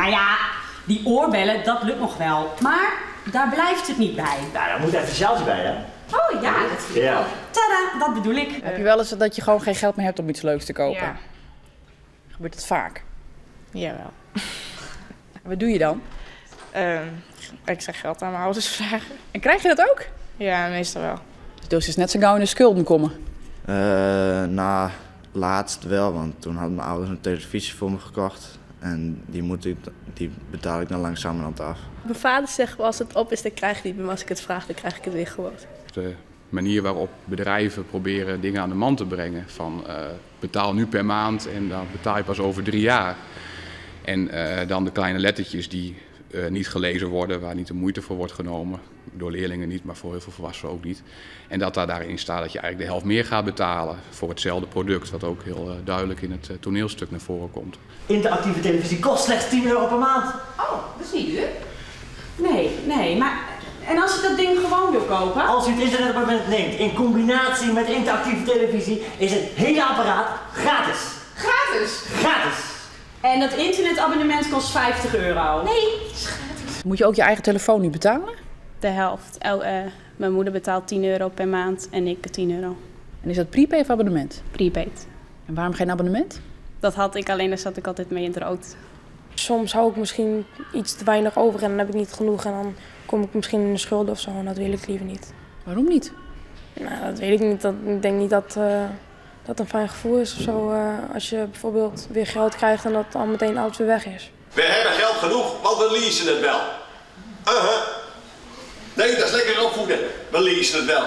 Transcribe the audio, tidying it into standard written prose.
Nou ja, die oorbellen, dat lukt nog wel. Maar daar blijft het niet bij. Nou, daar moet even een sjaaltje bij, hè? Oh ja, dat vind ik Ja. ook. Tada, dat bedoel ik. Heb je wel eens dat je gewoon geen geld meer hebt om iets leuks te kopen? Ja. Gebeurt dat vaak? Jawel. Wat doe je dan? Extra geld aan mijn ouders vragen. En krijg je dat ook? Ja, meestal wel. Dus is net zo gauw in de schulden komen? Nou, laatst wel, want toen hadden mijn ouders een televisie voor me gekocht. En die betaal ik dan langzamerhand af. Mijn vader zegt, als het op is, dan krijg ik het niet meer. Maar als ik het vraag, dan krijg ik het weer gewoon. De manier waarop bedrijven proberen dingen aan de man te brengen. Van betaal nu per maand en dan betaal je pas over 3 jaar. En dan de kleine lettertjes die niet gelezen worden, waar niet de moeite voor wordt genomen. Door leerlingen niet, maar voor heel veel volwassenen ook niet. En dat daarin staat dat je eigenlijk de helft meer gaat betalen voor hetzelfde product. Wat ook heel duidelijk in het toneelstuk naar voren komt. Interactieve televisie kost slechts 10 euro per maand. Oh, dat is niet duur. Nee, nee, maar... En als je dat ding gewoon wil kopen? Als u het internetabonnement neemt in combinatie met interactieve televisie, is het hele apparaat gratis. Gratis? Gratis. En dat internetabonnement kost 50 euro? Nee, het is gratis. Moet je ook je eigen telefoon nu betalen? De helft. Mijn moeder betaalt 10 euro per maand en ik 10 euro. En is dat prepaid of abonnement? Prepaid. En waarom geen abonnement? Dat had ik, alleen daar zat ik altijd mee in het rood. Soms hou ik misschien iets te weinig over en dan heb ik niet genoeg en dan kom ik misschien in de schulden en dat wil ik liever niet. Waarom niet? Dat weet ik niet. Ik denk niet dat dat een fijn gevoel is als je bijvoorbeeld weer geld krijgt en dat dan meteen alles weer weg is. We hebben geld genoeg, want we leasen het wel. Uh-huh. Nee, dat is lekker opvoeden. We leasen het wel.